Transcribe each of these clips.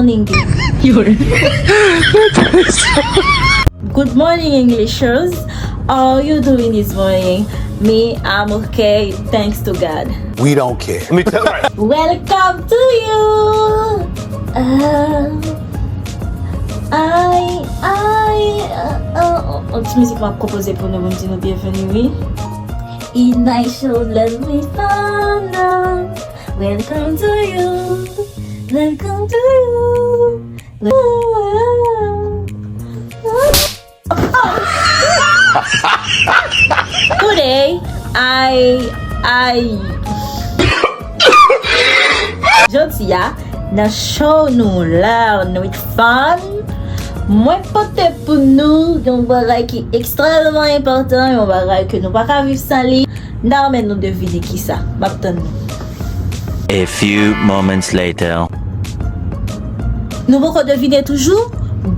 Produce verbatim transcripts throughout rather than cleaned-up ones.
English. Good morning, Englishers. How are you doing this morning? Me, I'm okay, thanks to God. We don't care. Let me tell you. Welcome to you. Uh, I, I, uh, uh, yon ti mizik m ap konpoze pou nou, pou m di nou byenveni, wi. It nice show, let me find out. Welcome to you. Welcome to you. Today, I, I, jodi a, nan show nou Learn with Fun, mwen pote pou nou yon bagay ki ekstrèmman enpòtan, yon bagay ke nou pa ka viv san li. N a renmen nou devine kisa. M ap tann nou. A few moments later. Nou poko devine toujou?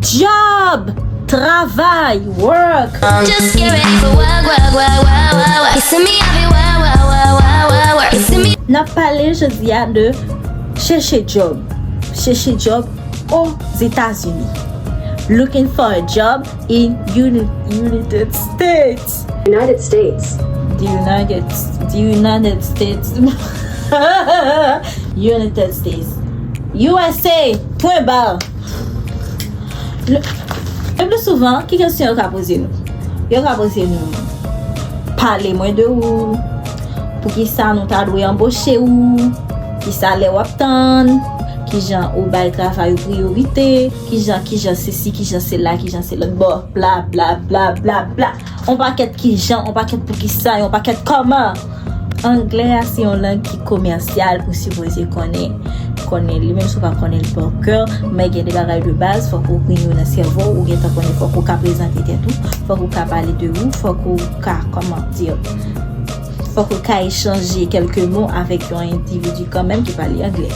Job! Travay! Work! Just get ready for work, work, work, work, work, work. You see me everywhere, work, work, work, work, work. You see me. N ap pale jodi a de chèche job. Chèche job Ozetazini. Looking for a job in uni- United States. United States. The United, the United States. United States. U S A, pwen ba. Le, le pli souvan, ki kesyon yo ka poze nou? Yo ka poze nou, pale mwen de ou, poukisa nou ta dwe anboche ou, ki salè w ap tann, kijan ou bay travay ou priyorite, kijan, kijan sesi, kijan sela, kijan se lòt bò, bla, bla, bla, bla, bla. On pakèt kijan, on pakèt poukisa, on pakèt kòman. Anglè a se yon lang ki komèsyal, ou sipoze konnen, konnen li, menm si w pa konnen l pa kè, men gen de bagay de baz, fòk ou gen yo nan sèvo w, ou gentan konnen, fòk ou ka prezante tèt ou, fòk ou ka pale de ou, fòk ou ka, kòman di, fòk ou ka echanje kèlke mo avèk yon endividi kanmenm ki pale anglè.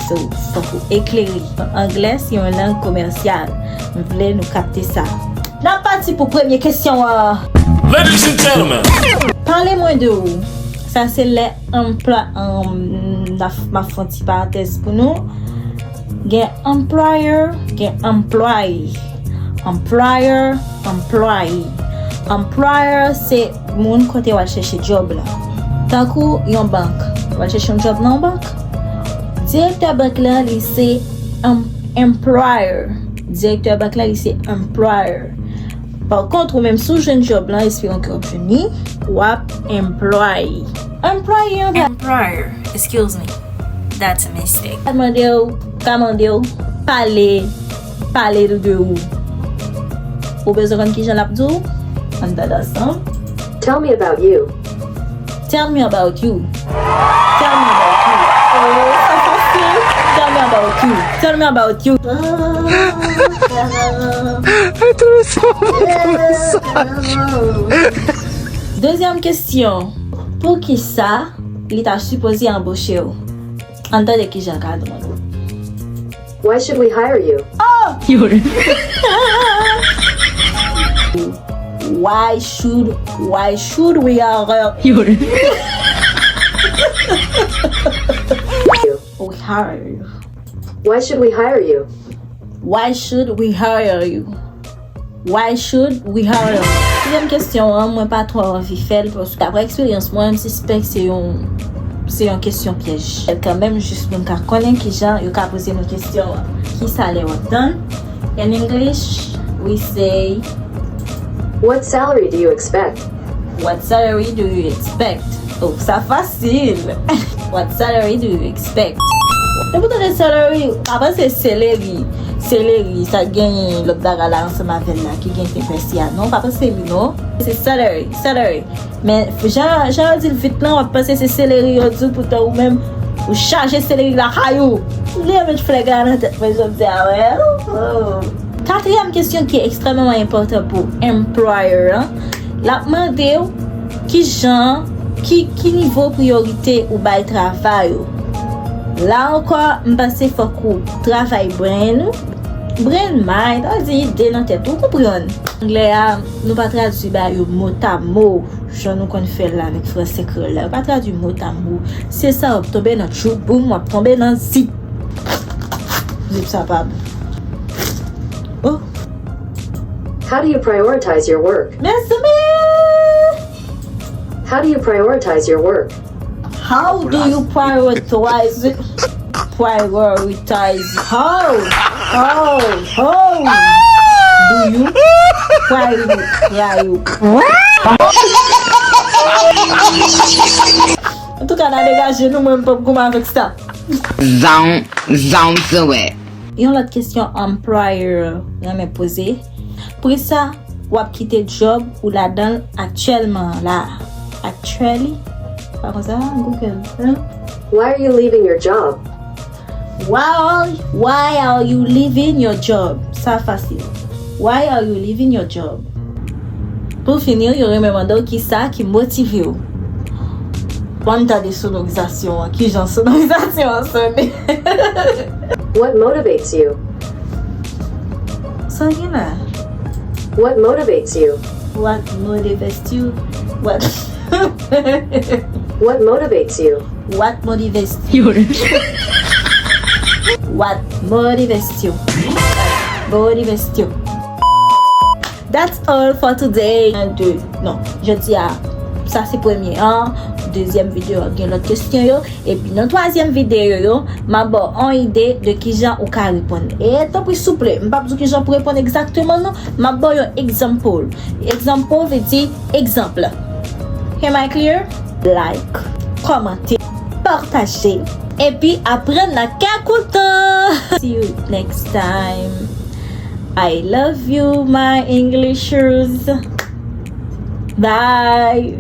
So, fòk ou eklere. Anglè se yon lang komèsyal. M vle nou kapte sa. N ap pati pou premye kesyon an. Ladies and gentlemen. Pale mwen de ou. Sa se lè anplwa, um, m ap fè yon ti parantèz pou nou. Gen employer, gen employee. Employer, employee. Employer se moun kote w al chèche djòb la. Tankou yon bank. W al chèche yon djòb nan yon bank. Direktè bank la, li se em-, employer. Direktè bank la, li se employer. Pa kont, ou menm, si w jwenn djòb lan, esperan ke w ap jwenn li, w ap employ. Employer, employer, excuse me. That's a mistake. Ka mande w, ka mande w, pale, pale de ou. Ou bezwen konn kijan l ap di w? Ann tande ansanm. Tell me about you. Tell me about you. Tell me about you. Oh, sa fasil. Tell me about you. Tell me about you. Dezyèm kesyon. Poukisa li ta sipoze anboche w? Ann tande kijan l ka reponn. Why should we hire you? Oh! Why should, why should we hire you? We hire you. Why should we hire you? Why should we hire you? Why should we hire? Sizyèm kesyon an, mwen pa twò anvi fè l, paske daprè eksperyans mwen, m sispèk se yon, se yon kesyon pyèj. Kanmenm, jis pou n ka konnen kijan yo ka poze nou kesyon an. Ki salè w ap tann? In English, we say, what salary do you expect? What salary do you expect? Oh, sa fasil. What salary do you expect? Lè pou tande salary, pa panse seleri. Seleri, sa genyen lòt bagay la ansanm avè l la, ki gen ten pèsi a. Non, pa panse li, non. Se salary, salary. Men, jan, jan yo di l vit lan, w ap panse se seleri yo di w, poutan ou menm, ou chaje seleri lakay ou. Li met flag la nan tèt mwen, jodi a, wè. Oh. Katriyèm kesyon ki ekstrèmeman enpòtan pou employer an, l ap mande w kijan, ki, ki nivo priyorite ou bay travay ou. La ankò, m panse fòk ou travay brain ou. Brain mind, sa vle di ide nan tèt ou, konprann. Anglè a, nou pa tradui bagay yo motamo, jan nou konn fè l avèk fransè kreyòl la. Yo pa tradui motamo. Se sa, w ap tonbe nan tchouboum, w ap tonbe nan zip. Klip sa pa bon. Oh. How do you prioritize your work? Mezanmi! How do you prioritize your work? How do you prioritize it? Prioritize how? How? How do you prioritize? Antouka, n a degaje nou, mwen m p ap goumen avèk sa. Zan, zan se wè. Yon lòt kesyon employer renmen poze. Poukisa w ap kite djòb ou ladan l aktyèlman la? Actually? Pa konsa, Google. Hein? Why are you leaving your job? Why are, why are you leaving your job? Sa fasil. Why are you leaving your job? Pou fini, yo renmen mande w kisa ki motive w. W ann tande sonorizasyon an. Kijan sonorizasyon an sone? What motivates you? Sa gen la? What motivates you? What motivates you? What? What motivates you? What motivates you? What motivates you? Motivates you. That's all for today. Un, deux, non, jodi a, sa se premye an. Dezyèm videyo a gen lòt kesyon yo. Epi nan twazyèm videyo yo, m ap ba w yon ide de kijan ou ka reponn. E tanpri souple, m p ap di w kijan pou reponn egzakteman non, m ap ba w yon example. Example vle di egzanp. Am I clear? Like, kòmante, pataje, epi aprann nan kè kontan. See you next time. I love you, my Englishers. Bye.